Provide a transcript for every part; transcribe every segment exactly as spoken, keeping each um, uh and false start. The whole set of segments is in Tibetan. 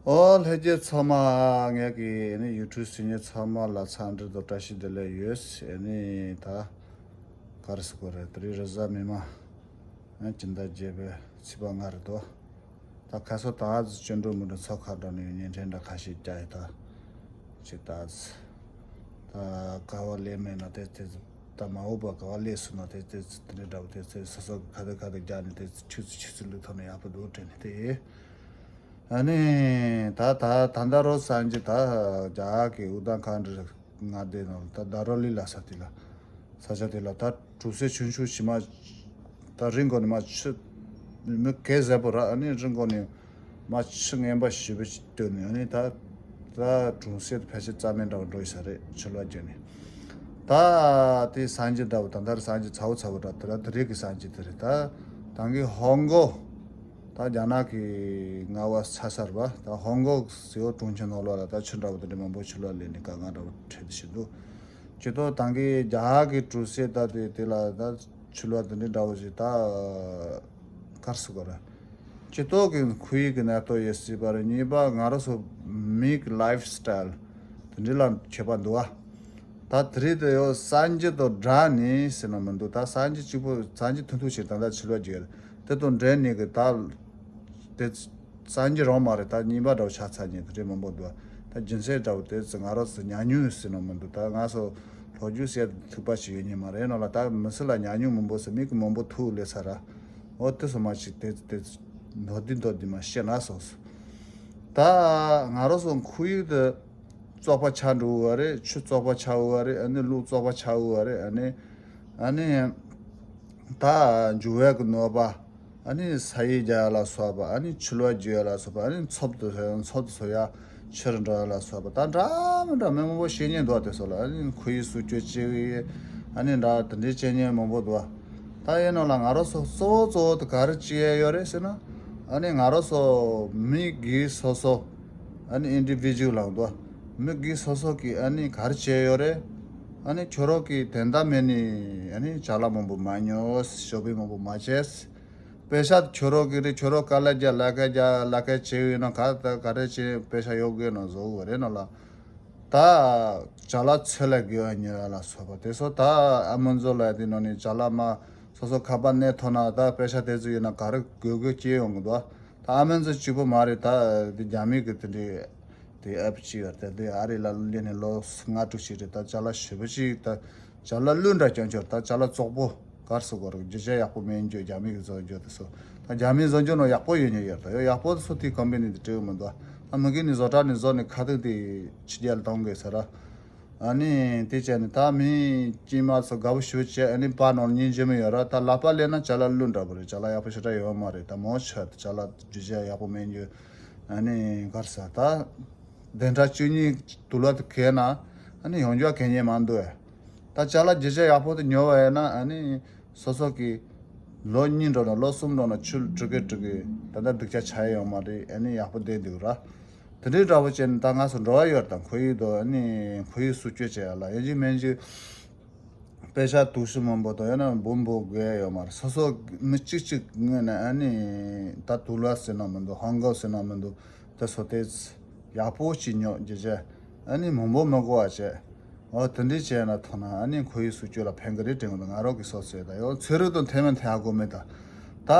ཨོ་ལྷན་རྒྱས་ཚང་མ། ངེད་ཀྱི་ཨ་ནི་ཡུ་ཊུབ་སྲིང་ཉེ་ཚང་མ་ལ་འཚམས་འདྲི་དང་བཀྲ་ཤིས་བདེ་ལེགས་ཡོད། ཨ་ནི་ད་ག་རེ་ཟེར་དགོས་རེད། དེ་རིང་རེས་གཟའ་མིག་དམར། ཨ་སྤྱི་ཟླ་བརྒྱད་པའི་ཚེས་པ་ལྔ་རེད་དོ། ད་ཁ་སང་ད་ཅི་འགྲོ་མི་འགྲོ་ཚོགས་ཁག་འགྲོ་ནས་བརྙན་འཕྲིན་འདྲ་ཁ་ཤས་བསྐྱལ་ཡོད། ད་ཅི་ད་ད་ག་བ་ལས་མེད་ན་དེ་དེ་ད་མ་འོངས་པ་ག་བ་ལས་སུ་ན་དེ་དེ་དེ་འདྲ་འདྲ་བོ་དེ་དེ་སོ་སོ་གི་ཁ་ཐུག་ཁ་ཐུག་བརྒྱབ་ནས་དེ་ཆུ་ཚོད་ཆུ་ཚོད་ལུས་ཐོག་ནས་ཡག་པོ་འདུག་དྲན་ནས་དེ། ཨ་ནི་ད་ད་ད་ད་རོ་སང་ཅི་ད་རྒྱ་གི་ཨུ་དང་ཁ་འདྲི་ང་དེ་ནང་ད་ད་རོ་ལི་ལ་ས་དེ་ལ་ས་ཆ་དེ་ལ་ད་གྲུ་སེ་ཆུང་ཆུང་ཞི་མ་ད་རི་མགོ་ནས་མ་ཆུ་མི་གེ་ཟེར་པོ་ར། ཨ་ནི་རི་མགོ་ནས་མ་ཆུ་ངན་པ་ཞི་བ་ཞིག་བཏོན་ནས། ཨ་ནི་ད་ད་གྲུ་སེ་ཕལ་ཆེར་རྩ་མེད་འདྲ་བོ་འགྲོ་ཡི་ས་རེད། ཆུ་ལ་རྒྱུག་ནས་ད་དེ་སང་ཅི་འདྲ་བོ་ད་ད་རེ་སང་ཅི་ཚ་བོ་ཚ་བོ་འདྲ་དེ་ར་དེ་རིགས་ཀྱི་སང་ཅི་དེ་རེད། ད་ད་གི་ཧོང་གོ་ད་རྒྱ་ནག་གི་ང་བ་ཚ་ས་ར་བ། ད་ཧོང་གོ་ཟེར་བ་གྲོང་ཁྱེར་ནང་ལོགས་ལ་ད་ཆུ་འདྲ་བོ་དེ་འདྲ་མང་པོ་ཆུ་ལོག་ལེན་ནས་དཀའ་ངལ་འདྲ་བོ་འཕྲད་བཞིན་འདུག་ཅི་ཏོ་ད་གི་རྒྱ་གི་གྲུ་སེ་ད་དེ་དེ་ལ་ད་ཆུ་ལོག་དེ་འདྲ་འདྲ་བོ་ཞིག་ད་གར་སུ་ག་ར་ཅི་ཏོ་གི་ཁོ་ཡི་གི་ནད་ཏོ་ཡེ་སྲིད་པ་རེད། གཉིས་པ་ང་རང་ཚོ་མི་གི་ལའིཕ་སི་ཊལ་དེ་འདྲ་ལ་ཁྱད་པར་འདུག་བ། ད་དེ་རིང་དེ་ཡོད་སང་ཅི་དང་འདྲ་ནི་ཟེར་ན་མི་འདུག་ད་སང་ཅི་གཅིག་པོ་སང་ཅི་ཐུང་ཐུང་ཞིག་ད་ལྟ་ཕྱི་ལོགས་རྒྱུ་དེ་དང་འདྲ་ནི་གི་ད་དེ་སང་ཅི་རང་མ་རེད། ད་གཉིས་པ་འདྲ་བོ་ཆགས་ཚར་ཉེ་དེ་འདྲ་མང་པོ་འདུག་ད་རྒྱུ་མཚན་འདྲ་བོ་དེ་ང་རང་ཚོ་ཉམས་མྱོང་ཟེར་ན་མི་འདུག་ད་ང་ཚོ་ལོ་རྒྱུས་ཟེར་ཐུག་པ་ཞིག་ཡོད་ཉེ་མ་རེད་ནོ་ལ། ད་མི་སེར་ལ་ཉམས་མྱོང་མང་པོ་ཟེར་མི་གི་མང་པོ་ཐུག་ལས་ཚར་ར། འོ་དེ་སོ་མ་ཞིག་དེ་དེ་མདོར་བསྡུས་མདོར་བསྡུས་མ་བཤད་ན་སོང་སོང་། ད་ང་རང་ཚོ་ཁོར་ཡུག་དེ་བཙོག་པ་ཆགས་འགྲོ་བ་རེད། ཆུ་བཙོག་པ་ཆགས་བ་རེད། ཨ་ནི་ལུད་བཙོག་པ་ཆགས་བ་རེད། ཨ་ནི་ཨ་ནི་ད་འགྱུར་བའི་གི་གནོད་པ། ཨ་ནི་ས་ཡིས་རྒྱག་ཡ་ལ་སོགས་པ། ཨ་ནི་ཆུ་ལོག་རྒྱུག་ཡ་ལ་སོགས་པ། ཨ་ནི་མཚོ་དེ་ཚོ་མཚོ་དེ་ཚོ་ཡ་ཆུར་འགྲོ་ཡ་ལ་སོགས་པ། ད་འདྲ་མི་འདྲ་མི་མང་པོ་བཤད་ཉེན་འདུག་དེ་ཚོ་ལ་ཨ་ནི་ཁོར་ཡུག་སྲུང་སྐྱོབ་བྱེད་ཀྱི། ཨ་ནི་འདྲ་དེ་འདྲའི་བྱེད་ཉེན་མང་པོ་འདུག་ད་ཡིན་ནོ་ལ་ང་རང་ཚོ་གཙོ་བོ་གཙོ་བོ་དེ་ག་རེ་བྱེད་ཡ་ཡོད་རེད་ཟེར་ན། ཨ་ནི་ང་རང་ཚོ་མི་སྒེར་སོ་སོ། ཨ་ནི་ཨིན་ཌི་བི་ཇུ་ལ་འདུག་མི་སྒེར་སོ་སོ་གིས་ཨ་ནི་ག་རེ་བྱས་ཡོད་རེད། ཨ་ནི་ཁྱོད་རང་གིས་དོན་དག་མེད་ནི་ཨ་ནི་ཅ་ལག་མང་པོ་མ་ཉོ། ཤོ་པིང་མང་པོ་མ་བྱེད། པེ་ས་ཁྱོད་རང་གི་རེད། ཁྱོད་རང་དཀའ་ལས་རྒྱག་ལས་ཀ་རྒྱག་ལས་ཀ་བྱས་ཡོད་ན་ག་ད་ག་རེ་བྱས་པེ་ས་ཡོད་དགོས་ན་བཟོ་དགོས་རེད་ནོ་ལ། ད་ཅ་ལག་ཚོད་ལ་དགོས་ཡ་ཉོ་ཡ་ལ་སོགས་པ་དེ་ཚོ་ད་ཨ་མ་ཛོན་ལ་དེ་ནང་ནས་ཅ་ལག་མ་སོ་སོ་ཁ་པར་གནས་ཐོག་ན་ད་པེ་ས་དེ་ཚོ་ཡོད་ན་ག་རེ་དགོས་དགོས་སྐྱེ་ཡོང་གི་འདུག་ད་ཨ་མ་ཛོན་གཅིག་པོ་མ་རེད། ད་དེ་རྒྱ་མི་གི་དེ་འདྲའི་དེ་ཨེབ་ཅིག་ཡོད་རེད། དེ་ཨ་རི་ལ་སླེབས་ནས་ལོ་ལྔ་དྲུག་ཅིག་རེད། ད་ཅ་ལག་ཞེ་པོ་ཅིག་ད་ཅ་ལག་ལོན་འདྲ་སྐྱོན་ཆོར་ད་ཅ་ལག་བཙོག་པོ་གར་སོ་གོ་ར་རྒྱུ་ཆ་ཡག་པོ་མེད་རྒྱུ་རྒྱ་མི་གི་བཟོ་རྒྱུ་དེ་སོ། ད་རྒྱ་མི་བཟོ་རྒྱུ་ནོ་ཡག་པོ་ཡོད་ཉེ་ཡོད། ད་ཡོད་ཡག་པོ་དེ་སོ་དེའི་ཀམ་པ་ནི་དེ་སྤྲད་གི་མི་འདུག་ད་མི་གི་ནི་བཟོ་གྲྭ་ནི་བཟོ་ནི་ཁ་ཐུག་དེ་ཕྱི་རྒྱལ་གཏོང་དགོས་ས་ར། ཨ་ནི་དེ་བྱས་ནས་ད་མི་དཀྱུས་མ་ཚོ་དགའ་པོ་ཞེ་པོ་བྱས། ཨ་ནི་པར་ནང་སྙིང་རྗེ་མོ་ཡོད་ར། ད་ལག་པ་ལེན་ན་ཅ་ལག་ལོན་འདྲ་པོ་རེད། ཅ་ལག་ཡག་པོ་ཞེ་དྲག་ཡོད་མ་རེད། ད་མོ་ཆ་ད་ཅ་ལག་རྒྱུ་ཆ་ཡག་པོ་མེད་རྒྱུ། ཨ་ནི་གར་ས་ད་བདུན་ཕྲག་བཅུ་གཉིས་དུས་ལ་དུ་གས་ན་ཨ་ནི་ཡོང་རྒྱུ་གས་ཉེན་མ་འདུག་ད་ཅ་ལག་རྒྱུ་ཆ་ཡག་པོ་དེ་ཉོ་བ་ཡིན་ན་ཨ་ནི་སོ་སོ་གི་ལོ་གཉིས་འགྲོ་ན་ལོ་གསུམ་འགྲོ་ན་ཆུ་དྲུག་གི་དྲུག་གི་ད་ལྟ་སྡུག་ཅག་ཆ་ཡ་ཡོད་མ་རེད། ཨ་ནི་ཡག་པོ་བསྡད་འདུག་ར། དེ་འདྲའི་འདྲ་པོ་བྱས་ནས་ད་ང་ཚོ་འགྲོ་བ་ཡོད་དང་ཁོར་ཡུག་དང་ཨ་ནི་ཁོར་ཡུག་སྲུང་སྐྱོབ་བྱེད་ཡ་ལ་ཡིན་གཅིག་མིན་གཅིག་པེ་ས་དུག་སུ་མང་པོ་དང་ཡང་ན་འབུམ་པོ་དགོས་ཡ་ཡོད་མ་རེད། སོ་སོ་མི་གཅིག་གཅིག་ངོས་ནས་ཨ་ནི་ད་དུག་ལ་ཟེར་ན་མི་འདུག་ཧང་གོ་ཟེར་ན་མི་འདུག་དེ་ཚོ་དེ་ཡག་པོ་ཅིག་ཉོ་རྒྱུ་བྱས། ཨ་ནི་མང་པོ་མི་དགོས་པ་བྱས། འོ་དེ་འདྲའི་བྱས་ན་ཐོག་ན་ཨ་ནི་ཁོར་ཡུག་སྲུང་སྐྱོབ་ལ་ཕན་གི་རེད་དྲན་གི་འདུག་ང་རང་གི་སོ་སོས་ད་ཡང་ཚོད་རིག་དང་ཐེ་མན་ཐེ་ཧ་གོ་མེད་ད། ད་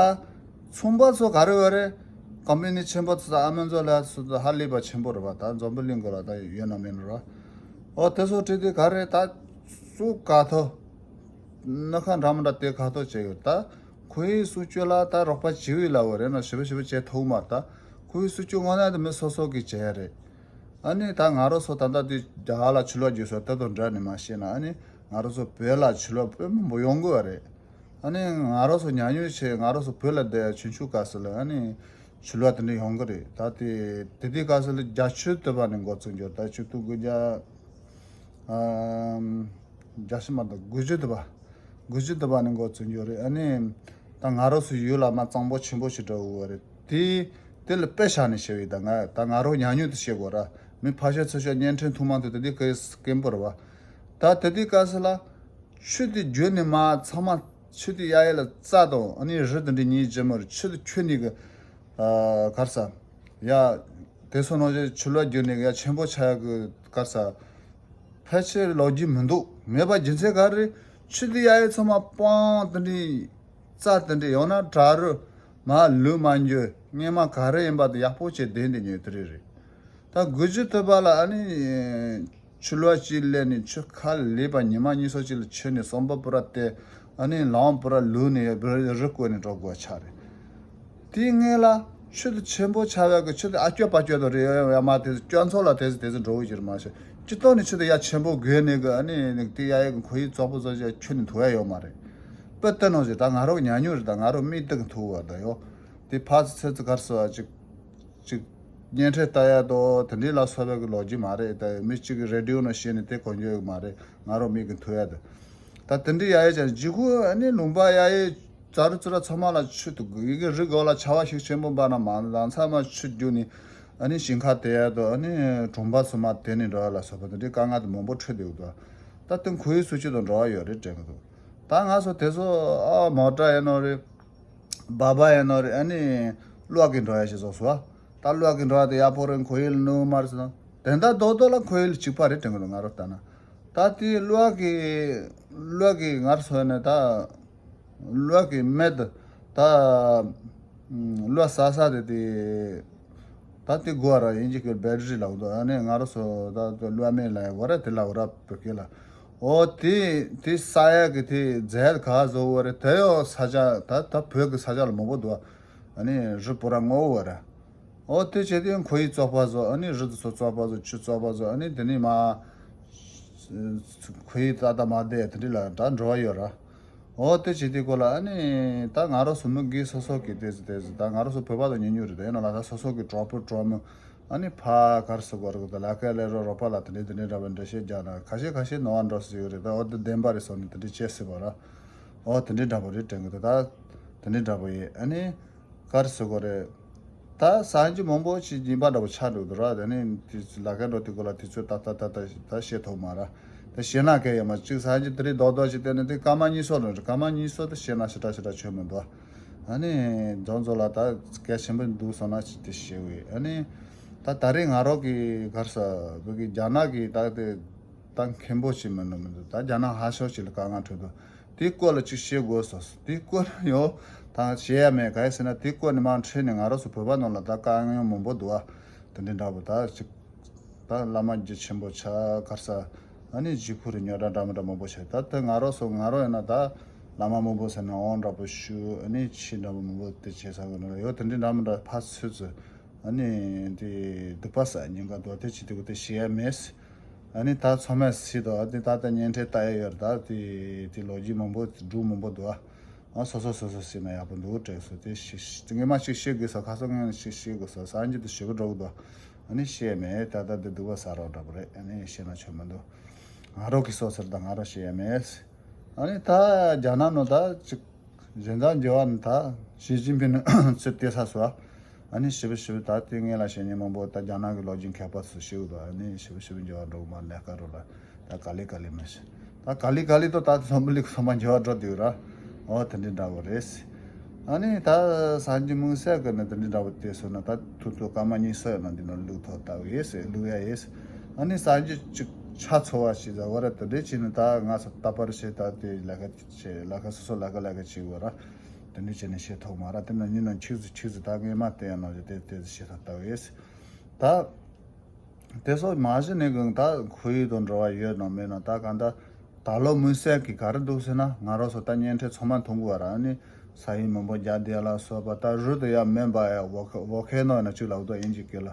ཚོང་པ་ཚོ་ག་རེ་བ་རེད། ཀམ་པ་ནི་ཆེན་པོ་ཚོ་ད་ཨ་མ་ཛོན་ལ་སུ་ད་ཧ་ལས་པ་ཆེན་པོ་རེད་པ། ད་འཛམ་བུ་གླིང་གི་ལ་ད་ཡོད་ན་མེད་ན་ར། འོ་དེ་ཚོ་བྲིས་ཏེ་ག་རེ་ད་སུ་ག་ཐོ་ན་ཁ་འདྲ་མི་འདྲ་དེ་ག་ཐོ་བྱས་ཡོད་ད། ཁོར་ཡུག་སྲུང་སྐྱོབ་ལ་ད་རོགས་པ་བྱེད་འོས་ལ་འོ་རེད་ན་ཞེ་པོ་ཞེ་པོ་བྱེད་ཐུབ་མ་ད། ཁོར་ཡུག་སྲུང་སྐྱོབ་ངོ་ན་དེ་མི་སོ་སོ་གིས་བྱེད་ཡ་རེད། ཨ་ནི་ད་ང་རང་ཚོ་ད་ལྟ་དུས་རྒྱ་གར་ལ་ཆུ་ལོག་རྒྱུག་སོང་དེ་དང་འདྲ་ནི་མ་ཤེས་ན་ཨ་ནི་ང་རང་ཚོ་བོད་ལ་ཆུ་ལོག་དཔེ་མང་པོ་ཡོང་གི་བ་རེད། ཨ་ནི་ང་རང་ཚོ་ཉམས་མྱོང་བྱས་ང་རང་ཚོ་བོད་ལ་བསྡད་ཆུང་ཆུང་སྐབས་སུ་ལ་ཨ་ནི་ཆུ་ལོག་དེ་འདྲ་ཡོང་གི་རེད། ད་དེ་དེ་དུས་སྐབས་སུ་ལ་བརྒྱད་ཅུ་དུ་བ་ནས་འགོ་བཙུགས་འགྱུར་ད་ཆུ་ཐུག་དགུ་བརྒྱ། ཨམ། བརྒྱ་ཕྱི་མ་དང་དགུ་བཅུ་དུ་བ། དགུ་བཅུ་དུ་བ་ནས་འགོ་བཙུགས་འགྱུར་རེད། ཨ་ནི། ད་ང་རང་ཚོ་ཡུལ་ལ་མ་གཙང་པོ་ཆེན་པོ་ཞིག་འགྲོ་དགོས་རེད། དེ་དེ་ལ་དཔེ་བཞག་ནས་བཤད་ཡོད་ད་ང་ད་ང་རང་ཉམས་མྱོང་དུ་བཤད་དགོས་ར། མི་ཕ་ཤ་ཚུ་ཤ་བརྙན་འཕྲིན་ཐུང་མང་དུ་དེ་དུས་ཀའི་སྐད་འབོར་བ། ད་དེ་དུས་སྐབས་སུ་ལ། ཆུ་དེ་བརྒྱུད་ནས་མ་ཚང་མ་ཆུ་དེ་གཡའ་ཡལ་ལ་རྩྭ་དང་ཨ་ནི་རི་དེ་འདྲ་གཉིས་ཅན་མོ་རེད། ཆུ་དེ་ཁྱོད་གཉིས་ཀྱི་གར་ས་ཡ། དེ་སོང་ནོ་ཞེས་ཆུ་ལོག་བརྒྱུད་ནས་ཡ་ཆེན་པོ་ཆགས་ཡག་གི་ག་ས་ཕལ་ཆེར་ལོ་རྒྱུས་མི་འདུག་མེད་པ་རྒྱུ་མཚན་ག་རེ། ཆུ་དེ་ཡ་ཡི་ཚང་མ་སྤང་དེ་འདྲའི་རྩྭ་དེ་འདྲའི་ཡང་ན་བྲག་རི་མ་ལུད་མ་འགྱོ་སྔས་མ་ག་རེ་ཡིན་པ་དེ་ཡག་པོ་བྱས་བསྡད་འདི་ཉོས་དེ་རེད་རེད། ད་དགུ་བཅུ་ཐུབ་པ་ལ་ཨ་ནི་ཆུ་ལོག་ཅིག་སླེབས་ནས་ཆུ་ཁ་ལས་པ་ཉི་མ་གཉིས་སོ་གཅིག་ལ་ཆུ་ནས་ཟམ་པ་པུ་ར་བལྟས། ཨ་ནི་ལམ་པུ་ར་ལུག་ནས་རི་བརྐོས་ནས་འགྲོ་དགོས་ཆགས་རེད། དེའི་སྔོན་ལ་ཆུ་དེ་ཆེན་པོ་ཆགས་པའི་གི་ཆུ་དེ་ཨ་སྐྱོ་པ་སྐྱོ་དང་རེད། ཡ་མ་དེ་སྐྱོ་མཚོ་ལ་དེ་དེ་འགྲོ་གི་ཅིར་མ་ཤེས་སྤྱི་ཐོག་ནས་ཆུ་དེ་ཡ་ཆེན་པོ་དགོས་ནས་གི་ཨ་ནི་དེ་ཡ་ཡ་གི་ཁོ་ཡི་བཙོག་པོ་བཙོག་ཅིག་ཆུ་ནས་ཐུ་ཡ་ཡོད་མ་རེད། པི་ཏི་ནོ་ཞེས་ད་ང་རོག་ཉ་ཉུ་རེད། ད་ང་རོག་མིག་ཏིག་ཐུ་བ་ད་ཡོ། དེ་ཕ་ཚི་ཚེ་ཚི་གར་སོ་ཅིག་ཅིག་བརྙན་འཕྲིན་ལྟ་ཡ་དོ་དེ་འདྲའི་ལ་སོགས་པའི་གི་ལོ་རྒྱུས་མ་རེད། ད་མི་གཅིག་གི་རེ་ཌི་ཡོ་ནང་བཤད་ནས་དེ་གོ་འགྱོ་ཡོད་མ་རེད། ང་རོ་མིག་གི་མཐོ་ཡ་དེ་ད་དེ་འདྲའི་ཡ་ཡི་ཅན་ཇི་ཁུ་ཨ་ནི་ལུང་པ་ཡ་ཡི་ཙ་རུ་ཙི་ར་ཚང་མ་ལ་ཆུ་དུ་གི་གི་རི་གོ་ལ་ཆ་བ་ཤུགས་ཆེན་པོ་འབར་ན་མ་ལ་ཚང་མ་ཆུ་རྒྱུ་ནི་ཨ་ནི་ཞིང་ཁ་དེ་ཡ་དོ་ཨ་ནི་གྲོང་པ་སུ་མ་དེ་ནི་འགྲོ་ཡ་ལ་སོགས་པ་དེ་འདྲའི་དཀའ་ངལ་དུ་མང་པོ་འཕྲད་དེ་འདུག་ད་དེ་ཁུ་ཡི་སུ་ཆུ་དང་འགྲོ་བ་ཡོད་རེད་དྲན་གི་འདུག་ད་ང་ཚོ་དེ་ཚོ་ཨ་མོ་ཊ་ཡིན་ནོ་རེད། སྦ་སྦ་ཡིན་ནོ་རེད། ཨ་ནི་གློག་གི་འགྲོ་ཡ་ཞིག་བཟོ་སོ། ད་གློག་གི་འགྲོ་ཡ་དེ་ཡག་པོ་རེད། ཁོ་ཡིལ་ནུ་མར་སོང་དེ་འདྲ་རྡོག་རྡོག་ལ་ཁོ་ཡིལ་གཅིག་པ་རེད་དྲན་གི་འདུག་ང་རོ་ལྟ་ན། ད་དེ་གློག་གི་གློག་གི་ངར་སོ་ནས་ད་གློག་གི་མེ་དེ་ད་གློག་ས་ས་དེ་དེ་ད་དེ་དགོས་ར་ཡིན་གཅིག་གི་བེ་ཊི་རི་ལ་འདུག་ཨ་ནི་ང་རོ་སོ་ད་གློག་མེ་ལ་ཡ་བ་ར་དེ་ལ་བ་ར་བོད་སྐད་ལ། ཨོ་དེ་དེ་ས་ཡ་གི་དེ་རྫས་ག་བཟོ་བ་རེད། དེ་ཡོ་ས་ཆ་ད་ད་བོད་ཀྱི་ས་ཆ་ལ་མང་པོ་འདུག་ཨ་ནི་རི་པོ་ར་སྔོ་བོ་ར། ཨོ་དེ་བྱས་དེ་ཁོ་ཡི་བཙོག་པ་བཟོ། ཨ་ནི་རི་དེ་ཚོ་བཙོག་པ་བཟོ། ཆུ་བཙོག་པ་བཟོ། ཨ་ནི་དེ་ནི་མ་ཁོ་ཡི་ད་ད་མ་བསྡད་དེ་འདྲི་ལ་ད་འགྲོ་བ་ཡོད་ར། ཨོ་དེ་བྱས་དེ་ཁོ་ལ་ཨ་ནི་ད་ང་རོ་སོ་མི་གི་སོ་སོ་གི་དེ་ཚོ་དེ་ཚོ་ད་ང་རོ་སོ་བོད་པ་དང་ཉུང་ཉུང་རེད། དེ་ཡིན་ན་ལ་ད་སོ་སོ་གི་གྲོགས་པོ་གྲོགས་མོ་ཨ་ནི་ཕ་གར་སོ་གོ་ར་གི་ད་ལ་ཀ་ལེ་རོ་རོ་པ་ལ་དེ་འདྲི་དེ་འདྲི་འདྲ་བ་འདྲ་བཤད་རྒྱག་ན་ཁ་ཤས་ཁ་ཤས་ནོར་བ་འགྲོ་སྲིད་ཡོད་རེད། ད་ཨོ་དེ་བདེན་པ་རེད་སོ་ནི་དེ་འདྲི་བྱེད་སྲིད་པ་ར། ཨོ་དེ་འདྲི་འདྲ་པོ་རེད་དྲན་གི་འདུག་ད་དེ་འདྲི་འདྲ་པོ་ཡིན། ཨ་ནི་གར་སོ་གོ་རེད། ད་སང་རྒྱུ་མང་པོ་ཞིག་ཡིན་པ་འདྲ་པོ་ཆགས་འགྲོ་འདུག་ར། དེ་ནི་དེ་ལ་ཀ་འགྲོ་དེ་གོ་ལ་དེ་ཚོ་ད་ད་ད་ད་ད་བཤད་ཐུབ་མ་ར། ད་བཤད་ན་གལ་ཡོད་མ་གཅིག་སང་རྒྱུ་དེ་རིང་རྡོག་རྡོག་ཞིག་བལྟས་ན་དེ་སྐར་མ་གཉིས་སོ་རེད། སྐར་མ་གཉིས་སོ་དེ་བཤད་ན་ཞེ་དྲག་ཞེ་དྲག་ཆོད་མི་འདུག་ཨ་ནི་རྫོང་ཚོ་ལ་ད་གལ་ཆེན་པོ་འདུག་སོང་ན་ཅི་དེ་བཤད་འོས། ཨ་ནི་ད་ད་རེས་ང་རོག་གི་གར་ས་བོད་ཀྱི་རྒྱ་ནག་གི་ད་དེ་ད་མཁན་པོ་ཞིག་མིན་འདུག་མི་འདུག་ད་རྒྱ་ནག་ཧ་ཤོ་ཞིག་ལ་དཀའ་ངལ་འཕྲད་འདུག་དེའི་སྐོར་ལ་ཅིག་བཤད་དགོས་སོ། དེའི་སྐོར་ལ་ཡོ་ད་བཤད་ཡ་མེད། ག་ཡི་ཟེར་ན་དེའི་སྐོར་ནས་མར་འཕྲད་ནས་ང་རོ་སོ་བོད་པ་ནང་ལ་ད་དཀའ་ངལ་མང་པོ་འདུག་ཨ། དེ་འདྲ་འདྲ་པོ་ད་ཅིག་ད་བླ་མ་རྒྱུ་ཆེན་པོ་ཆ་གར་ས་ཨ་ནི་ཇི་ཁུ་རི་ཉོ་འདྲ་འདྲ་མི་འདྲ་མང་པོ་བྱས། ད་དེ་ང་རོ་སོ་ང་རོ་ཡིན་ན་ད་བླ་མ་མང་པོ་ཟེར་ན་འོང་འདྲ་པོ་ཞུ། ཨ་ནི་ཆི་འདྲ་པོ་མང་པོ་དེ་བྱས་ས་གི་ནང་ལ་ཡོ་དེ་འདྲ་འདྲ་མི་འདྲ་ཕ་ཚུ་ཚུ་ཨ་ནི་དེ་སྡུག་པ་ས་ཉེན་ཁ་འདུག་དེ་ཅི་དེ་གོ་དེ་བཤད་ཡ་མེད། ཨ་ནི་ད་ཚང་མས་སྲིད་དོ། ཨ་ནི་ད་ལྟ་བརྙན་འཕྲིན་ལྟ་ཡ་ཡོད་རེད། ད་དེ་དེ་ལོ་རྒྱུས་མང་པོ་སྒྲུང་མང་པོ་འདུག་ཨ་སོ་སོ་སོ་སོ་སྲིད་ན་ཡག་པོ་འདུག་དྲན་སོ། དེ་ཤི་ཤི་ངས་མ་ཞིག་ཤེས་དགོས་ས་ཁ་སང་ངས་ཞིག་ཤེས་དགོས་ས་སང་རྒྱུ་དེ་ཞེ་པོ་འགྲོ་གི་འདུག་ཨ་ནི་བཤད་མེད། ད་ལྟ་དེ་སྡུག་པ་ས་རོགས་འདྲ་པོ་རེད། ཨ་ནི་བཤད་ན་ཆོད་མི་འདུག་ང་རོག་གི་སོ་སོར་ད་ང་རོ་བཤད་ཡ་མེད། ཨ་ནི་ད་རྒྱ་ནག་ནང་ད་ཅིག་གཞན་དང་འགྱུར་བ་ནི་ད་ཞི་ཅིན་ཕིན་ཚུར་བལྟས་ས་སོ། ཨ་ནི་ཞིབ་ཞིབ་ད་དེ་ངེད་ལ་བཤད་མཁན་མང་པོ་ད་རྒྱ་ནག་གི་ལོ་རྒྱུས་མཁས་པ་ཚོ་ཞིག་འདུག་ཨ་ནི་ཞིབ་ཞིབ་འགྱུར་བ་འགྲོ་གི་མ་ལས་ཀ་རོ་ལ་ད་ག་ལེ་ག་ལེ་མ་ཤེས། ད་ག་ལེ་ག་ལེ་དུ་ད་ཚོམ་བུ་ལིག་ཚོ་མ་འགྱུར་བ་འགྲོ་དུས་ར། ཨོ་དེ་འདྲི་འདྲ་བོ་རེད། ཨ་ནི་ད་སང་རྒྱུ་མུན་སེལ་གི་ནི་དེ་འདྲི་འདྲ་བོ་དེ་སོ་ན་ད་ཐུག་ཐུག་སྐར་མ་གཉིས་སོ་ཡ་ན་འདི་ནང་ལུག་ཐོག་ལྟ་བུ་ཡེ་སེ་ལུག་ཡ་ཡེ་སེ། ཨ་ནི་སང་རྒྱུ་ཅིག་ཆ་ཚོ་བ་ཞིག་ཟ་བ་ར་དེ་འདྲི་ཅི་ནི་ད་ང་ཚོ་ད་པར་ཤེས་ད་དེ་ལ་ཁ་ཆེ་ལ་ཁ་སོ་སོ་ལ་ཁ་ལ་ཁ་ཆེ་བོ་ར། དེ་འདྲི་ཅི་ནི་ཤེས་ཐོག་མ་ར་དེ་ན་ཉིན་ན་ཆིག་ཟི་ཆིག་ཟི་ད་ངེས་མ་དེ་ཡ་ན་ཞེ་དེ་དེ་ཟི་ཤེས་ཐོག་ལྟ་བུ་ཡེ་སེ། ད་དེ་སོགས་མ་གཞི་ནས་གང་ད་ཁོར་ཡུག་དང་འབྲེལ་བ་ཡོད་ནམ་མེད་ནམ། ད་གང་ད་ད་ལོ་མུན་སེལ་གྱི་ག་རེ་འདུག་ཟེར་ན་ང་རང་ཚོ་ད་བརྙན་འཕྲིན་ཚང་མ་མཐོང་གི་བ་ར་ནི་ས་ཡིན་མང་པོ་རྒྱ་དེ་ལ་སོགས་པ་ད་རུ་དུ་ཡ་མེན་པ་ཡ་བོ་ཁེ་ནོ་ཡ་ན་ཅིག་ལ་འུ་ད་ཡིན་གྱི་སྐད་ལ།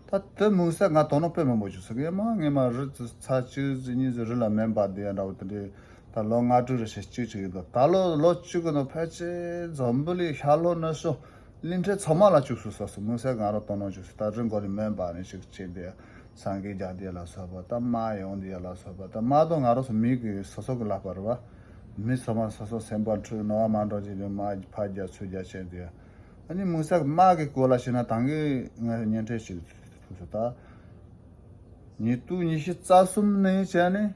ད་དེ་མུན་སེལ་ང་དོ་ནོ་དཔེ་མང་པོ་བྱུང་སོང་། ངས་མ་ངས་མ་རི་ཚ་གཅིག་ཟི་གཉིས་ཟི་རི་ལ་མེན་པ་དེ་ཡ་འདྲ་བོ་དེ་འདྲའི་ད་ལོ་ལྔ་དྲུག་རེ་ཞིག་གཅིག་ཅིག་ཡིན་ད། ད་ལོ་ལོ་གཅིག་གི་ནང་ཕལ་ཆེར་འཛམ་བུ་གླིང་ཤར་ལྷོ་ནུབ་ཕྱོགས་གླིང་ཕྲན་ཚང་མ་ལ་བཅུག་སུ་ས་སུ་མུན་སེལ་ང་རང་གཏོང་ནང་བཅུག་སུ་ད་རི་མགོ་ནས་མེན་པ་ནས་ཞིག་བྱས་ཏེ་སངས་རྒྱས་རྒྱ་དེ་ལ་སོགས་པ་ད་མ་ཡོང་དེ་ལ་སོགས་པ་ད་མ་དང་ང་རང་ཚོ་མི་གི་སོ་སོ་གི་ལག་པ་རེད་བ། མི་ཚང་མ་སོ་སོ་སེམས་པ་འཁྲུག་ནོར་བ་མ་འགྲོ་བྱས་ཏེ་མ་ཕ་རྒྱ་ཚུར་རྒྱ་བྱས་ཏེ་ཨ་ནི་མུན་སེལ་མ་གི་སྐོར་ལ་བཤད་ན་ད་གིན་ང་བརྙན་འཕྲིན་ཞིག་ཐུག་སོ་ད། ཉིས་སྟོང་ཉི་ཤུ་རྩ་གསུམ་ནས་བྱས་ནས་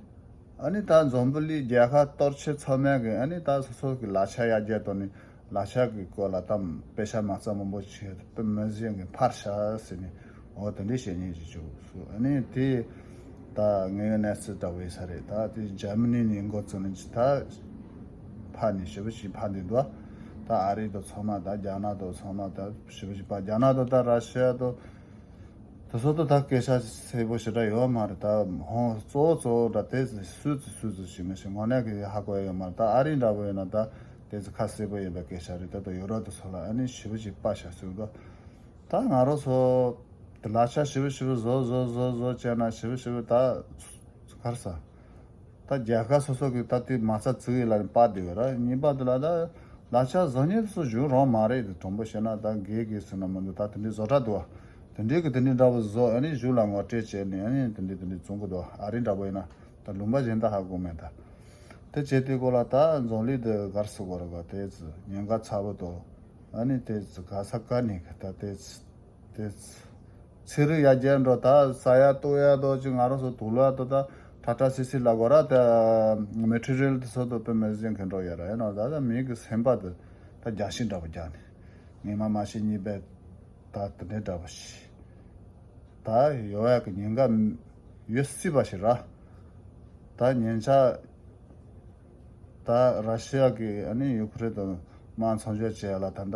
ཨ་ནི་ད་འཛམ་བུ་གླིང་རྒྱལ་ཁབ་གཏོར་ཆེ་ཚང་མས་གི་ཨ་ནི་ད་སོ་སོ་གི་ལག་ཆ་ཡར་རྒྱས་གཏོང་ནས་ལག་ཆ་གི་སྐོར་ལ་ད་དཔེ་ཆ་མ་རྩ་མང་པོ་ཆེ་དཔེ་མི་ཟིན་གི་ཕར་བཞག་ཟེར་ནས་ འོ་དེ་འདྲའི་བཤད་མཁན་ཞིག་བྱུང་སོང་། ཨ་ནི་དེ་ད་ངའི་གནས་ཚུལ་ལྟ་བུ་ཡིན་ས་རེད། ད་དེ་འཇར་མ་ནི་ནས་འགོ་བཙུགས་ནས་ཅི་ད་ཕར་ནས་ཞེ་པོ་ཞིག་ཕར་འདི་འདུག་ད་ཨ་རི་དང་ཚང་མ་ད་རྒྱ་ནག་དང་ཚང་མ་ད་ཞེ་པོ་ཞིག་ཕར་རྒྱ་ནག་དང་ད་ར་ཤི་ཡ་དང་དེ་ཚོ་དང་ད་སྐད་ཆ་གསལ་པོ་ཞེ་དྲག་ཡོད་མ་རེད། ད་ཧོང་གཙོ་བོ་གཙོ་བོ་ད་དེ་སུས་ཚོ་སུས་ཚོ་ཞིག་མི་ཤེས། དངོས་གནས་ཀྱི་ཧ་གོ་ཡ་ཡོད་མ་རེད། ད་ཨ་རི་འདྲ་པོ་ཡིན་ན་ད་དེ་ཚོ་ཁ་གསལ་པོ་ཡིན་པའི་སྐད་ཆ་རེད། ད་ད་ཡོ་རོབ་དེ་ཚོ་ལ་ཨ་ནི་ཞེ་པོ་ཞིག་དཔའ་ཤ་ཟེར་གི་འདུག་ད་ང་རང་ཚོ་དེ་ལག་ཆ་ཞིབ་ཞིབ་བཟོ་བཟོ་བཟོ་བཟོ་བྱས་ན་ཞིབ་ཞིབ་ད་གར་ས། ད་རྒྱལ་ཁབ་སོ་སོ་གི་ད་དེ་མ་རྩ་བཙུགས་ཡིན་ལ་པ་དེ་བས་ར་གཉིས་པ་དེ་ལ་ད་ལག་ཆ་བཟོ་མཁན་སུ་བཞུགས་རོགས་མ་རེད། དེ་དྲང་པོ་བཤད་ན་ད་དགེ་དགེ་ཟེར་ན་མི་འདུག་ད་དེ་འདྲའི་བཟོ་གྲྭ་འདུག་བ། དེ་འདྲའི་གི་དེ་འདྲའི་འདྲ་པོ་བཟོ་ཨ་ནི་གཞུག་ལ་ངོ་སྤྲོད་བྱས་ནས་ཨ་ནི་དེ་འདྲའི་དེ་འདྲའི་བཙོང་གི་འདུག་ཨ་རི་འདྲ་པོ་ཡིན་ན་ད་ལུང་པ་གཞན་དག་ཧ་གོ་མེད་ད། དེ་བྱས་དུས་སྐོར་ལ་ད་འཛམ་གླིང་འདི་གར་སོང་གོ་ར་ག་དེ་ཚོ་ཉེན་ཁ་ཚ་པོ་དང་། ཨ་ནི་དེ་ཚོ་ག་ས་ག་ནས་གི་ད་དེ་ཚོ་དེ་ཚོ་ཚེ་རིང་ཡར་རྒྱས་འགྲོ། ད་ཟ་ཡ་བཏུང་ཡ་དང་ཅིག་ང་རང་ཚོ་དུག་ལོག་ཡ་དང་ད་ཁྲ་ཁྲ་སི་སི་ལ་གོ་ར། ད་མེ་ཊི་རི་ཡལ་དེ་ཚོ་དང་དཔེ་མི་སྲིད་མཁན་འགྲོ་ཡ་ར། ཡིན་ན་ད་ད་མི་གི་སེམས་པ་དེ་ད་རྒྱ་ཤིང་འདྲ་པོ་རྒྱག་ནས་ངས་མ་མ་ཤི་གཉིས་པའི་ད་དེ་འདྲའི་འདྲ་པོ་ཞིག་ད་ཡོང་ཡག་གི་ཉེན་ཁ་ཡོད་སྲིད་པ་ཞིག་ར། ད་ཉེན་ཆ་ད་ར་ཤི་ཡ་གི་ཨ་ནི་ཡུ་ཁུ་རེན་དང་དམག་མཚམས་འཇོག་བྱེད་ཡ་ལ་ད་ལྟ་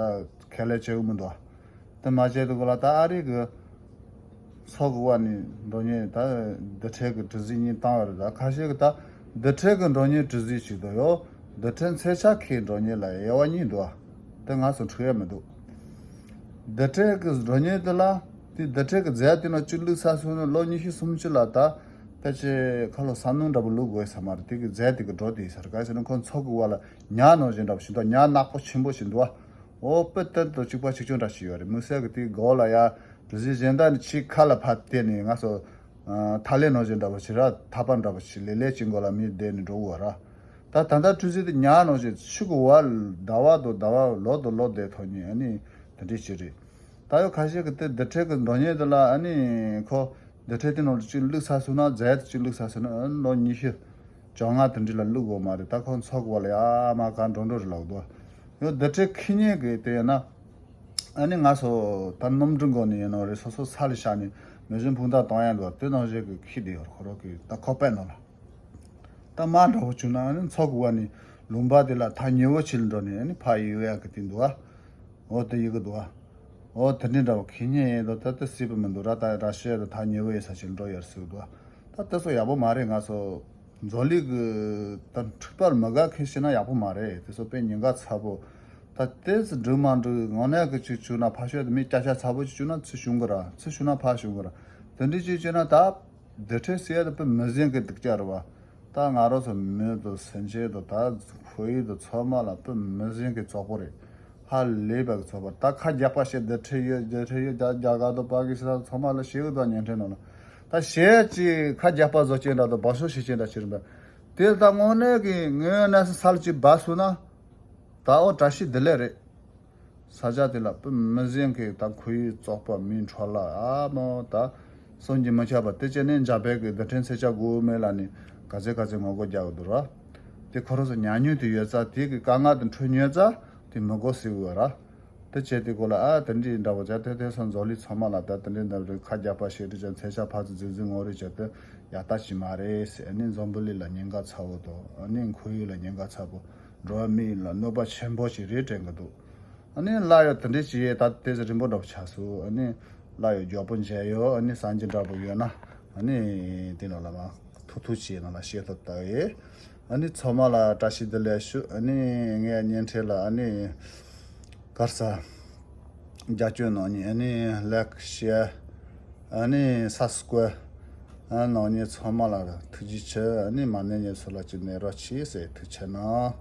ཁས་ལེན་བྱེད་གི་མི་འདུག་དེ་མ་བྱས་དུས་སྐོར་ལ་ད་ཨ་རི་གི་ཚོགས་ཀྱི་དབར་ནས་འགྲོ་ཉེན་ད་རྡུལ་ཕྲན་གྱི་གྲུ་གཟིངས་གཉིས་བཏང་བ་རེད། ད་ཁ་ཤས་ཀྱིས་ད་རྡུལ་ཕྲན་གྱི་འགྲོ་ཉེན་གྲུ་གཟིངས་ཞིག་འདུག་ཡོད། རྡུལ་ཕྲན་མཚོན་ཆ་ཁའི་འགྲོ་ཉེན་ལ་དབྱེ་བ་གཉིས་འདུག་དེ་ང་ཚོ་འཁྲུག་ཡ་མི་འདུག་རྡུལ་ཕྲན་གྱི་འགྲོ་ཉེན་དེ་ལ་དེ་རྡུལ་ཕྲན་གྱི་རྫས་དེ་ནང་བཅུད་བླུགས་ཚར་སོང་ན་ལོ་ཉི་ཤུ་སུམ་ཅུ་ལ་ད་ཕལ་ཆེར་ཁ་ལོ་ས་སྣུམ་འདྲ་པོ་བླུགས་དགོས་ས་མ་རེད། དེ་གི་རྫས་དེ་གི་འགྲོ་དེ་ཡིན་ས་རེད། ག་ཟེར་ན་ཁོང་ཚོགས་ཀྱི་བར་ལ་ཉ་ནང་བཞིན་འདྲ་པོ་ཞིག་འདུག་ཉ་ནག་པོ་ཆེན་པོ་ཞིག་འདུག་ཨོ་དཔེ་གཏན་དུ་གཅིག་པ་གཅིག་རྐྱང་འདྲ་ཞིག་ཡོད་རེད། དམིགས་བསལ་གྱི་དེའི་མགོ་ལ་ཡ་གྲུ་གཟིངས་གཞན་དག་ནི་ཕྱིའི་ཁ་ལ་ཕར་བལྟས་ནས་ང་ཚོ་ཐ་ལེ་ནང་བཞིན་འདྲ་པོ་ཞིག་ར། ཐག་པ་འདྲ་པོ་ཞིག་ལེ་ལེ་གཅིག་མགོ་ལ་མི་བསྡད་ནས་འགྲོ་གི་ཡོད་ར། ད་ད་ལྟ་གྲུ་གཟིངས་དེ་ཉ་ནང་བཞིན་ཆུ་གི་བར་ཟླ་བ་དང་ཟླ་བ་ལོ་དང་ལོ་བསྡད་ཐོག་ཉིད་ཨ་ནི་དེ་འདྲས་ཞིག་རེད། ད་ཡོད་ཁ་ཤས་ཀྱི་དེ་རྡུལ་ཕྲན་གྱི་འགྲོ་ཉེན་དེ་ལ་ཨ་ནི་ཁོ་རྡུལ་ཕྲན་དེ་ནང་ལ་གཅིག་བླུགས་ཚར་སོང་ན་རྫས་དེ་གཅིག་བླུགས་ཚར་སོང་ན་ཨ་ནི་ལོ་ཉི་ཤུ་བཅོ་ལྔ་དེ་འདྲ་ལ་བླུགས་དགོས་མ་རེད། ད་ཁོ་ཚོགས་པ་ལ་ཡ་མ་ག་འགྲོ་འགྲོ་རེད་ལབ་འདུག་ཡང་རྡུལ་ཕྲན་འཁྱེར་མཁན་གྱི་དེ་ཡིན་ན་ཨ་ནི་ང་ཚོ་ད་སྣུམ་འདྲེན་སྒོ་ནས་ཡིན་ནོ་རེད། སོ་སོ་ས་ལ་བཞག་ནས་མེ་ཟོན་འཕུར་མདའ་གཏོང་ཡ་འདུག་དེ་ནང་བཞིན་གྱི་འཁྱེར་བསྡད་ཡོད་རེད། ཁོ་རང་གི་ད་ཁོག་པའི་ནང་ལ། ད་དམག་འདྲ་པོ་བྱུང་ན་ཨ་ནི་ཚོགས་ཀྱི་བར་ནས་ལུང་པ་དེ་ལ་ཐག་ཉེ་བོ་ཅིག་ལ་འགྲོ་ནས་ཨ་ནི་ཕར་གཡུག་ཡག་གི་དེ་འདུག་ཨ། འོ་དེ་ཡི་གི་འདུག་ཨ། འོ་དེ་འདྲའི་འདྲ་པོ་འཁྱེར་མཁན་ཡིན་དོ། ད་དེ་སྲིད་པ་མི་འདུག་ར། ད་ར་ཤི་ཡ་དང་ཐག་ཉེ་བོ་ཡོད་ས་ཅིག་ལ་འགྲོ་ཡོད་ཟེར་གི་འདུག་ཨ། ད་དེ་ཚོ་ཡག་པོ་མ་རེད། ང་ཚོ་འཛམ་གླིང་གི་ད་འཁྲུག་པར་མི་དགའ་མཁན་བྱས་ན་ཡག་པོ་མ་རེད། དེ་ཚོ་དཔེ་ཉེན་ཁ་ཚ་པོ། ད་དེ་ཚོ་འགྲིག་མ་འགྲིག་དངོས་གནས་གི་ཅིག་བྱུང་ན་ཕར་ཤོག་དེ་མི་སྐྱ་ཤ་ཚ་པོ་ཅིག་བྱུང་ན་ཚུར་ཤོང་གི་ར། ཚུར་ཤོང་ན་ཕར་ཤོང་གི་ར། དེ་འདྲའི་ཅིག་བྱས་ན་ད། རྡུལ་ཕྲན་ཟེར་ཡ་དེ་དཔེ་མི་སྲིད་གི་སྡུག་ཅག་རེད་བ། ད་ང་རང་ཚོ་མི་དང་སེམས་ཅན་དང་ད་ཁོར་ཡུག་དང་ཚང་མ་ལ་དཔེ་མི་སྲིད་གི་བཙོག་པོ་རེད། ཧ་ལས་པ་གི་བཙོག་པ། ད་ཁ་རྒྱག་པ་བྱེད། རྡུལ་ཕྲན་ཡོད། རྡུལ་ཕྲན་ཡོད། རྒྱ་རྒྱ་གར་དང་པ་ཀི་སི་ཐན་ཚང་མ་ལ་བྱེད་གི་འདུག་བརྙན་འཕྲིན་ནང་ལ། ད་བྱེད་ཅིག་ཁ་རྒྱག་པ་བཟོ་ཅན་འདྲ་དང་འབའ་ཤོག་བྱེད་ཅན་འདྲ་ཅིག་རེད་པས། དེ་ད་དངོས་གནས་གི་ངའི་གནས་ས་ས་ལ་ཅིག་སྦ་སོང་ན། ད་འོ་བཀྲ་ཤིས་བདེ་ལེགས་རེད། ས་ཆ་དེ་ལ་དཔེ་མི་སྲིད་མཁན་ད་ཁོར་ཡུག་བཙོག་པ་མིའི་འཕྲོ་བརླག་ཨ་མོ་ད་བསམ་གྱིས་མི་ཁྱབ་པ་དེ་བྱས་ནས་འཇར་པན་གྱི་རྡུལ་ཕྲན་མཚོན་ཆ་དགོས་མེད་ལ་ནི་ག་ཚད་ག་ཚད་ངོ་རྒོལ་རྒྱག་གི་འདུག་ར། དེ་ཁོ་རང་ཚོ་ཉམས་མྱོང་དེ་ཡོད་ཙང་དེ་གི་དཀའ་ངལ་དེ་འཕྲད་མྱོང་ཙང་དེ་མི་དགོས་ཟེར་གི་ཡོད་ར། དེ་བྱས་དེ་གོ་ལ་ཨ་དེ་འདྲའི་འདྲ་པོ་བྱ་དེ་དེང་སང་འཛམ་གླིང་ཚང་མ་ལ་ད་དེ་འདྲའི་འདྲ་པོ་རེད། ཁ་རྒྱག་པ་བྱེད་དུས་ཀྱང་མཚོན་ཆ་ཕར་ཚུར་རྫིག་རྫིག་ངོ་རེ་བྱས་ཏེ་ཡག་ལྟ་ཅིག་མ་རེད་ཟེར། ཨ་ནི་འཛམ་བུ་གླིང་ལ་ཉེན་ཁ་ཚ་པོ་དང་ཨ་ནི་ཁོར་ཡུག་ལ་ཉེན་ཁ་ཚ་པོ། འགྲོ་བ་མི་ཡིན་ལ་གནོད་པ་ཆེན་པོ་ཞིག་རེད་དྲན་གི་འདུག་ཨ་ནི་སླར་ཡང་དེ་འདྲའི་ཅིག་ཡས་ད་དེ་ཚོ་རིང་པོ་འདྲ་པོ་ཆགས་སོང་། ཨ་ནི་སླར་ཡང་མགྱོགས་པོ་མཇལ་ཡོང་། ཨ་ནི་གསར་འགྱུར་འདྲ་པོ་ཡོད་ན་ཨ་ནི་དེ་ནང་ལ་མ་ཐུག་ཐུག་བྱས་ནང་ལ་བཤད་ཐུབ་ད་ཡེ། ཨ་ནི་ཚང་མ་ལ་བཀྲ་ཤིས་བདེ་ལེགས་ཞུ། ཨ་ནི་ངའི་བརྙན་འཕྲིན་ལ་ཨ་ནི་གར་ས་རྒྱབ་སྐྱོར་གནང་མཁན། ཨ་ནི་ལའིཀ་ཤེར། ཨ་ནི་སབ་སི་ཀ་རའིབ་གནང་མཁན་ཚང་མ་ལ་ཐུགས་རྗེ་ཆེ། ཨ་ནི་མ་ནས་ཉེ་ཚོ་ལ་ཅིག་ནས་རོགས་བྱེད་ཟེར་ཐུགས་ཆེ་གནང་།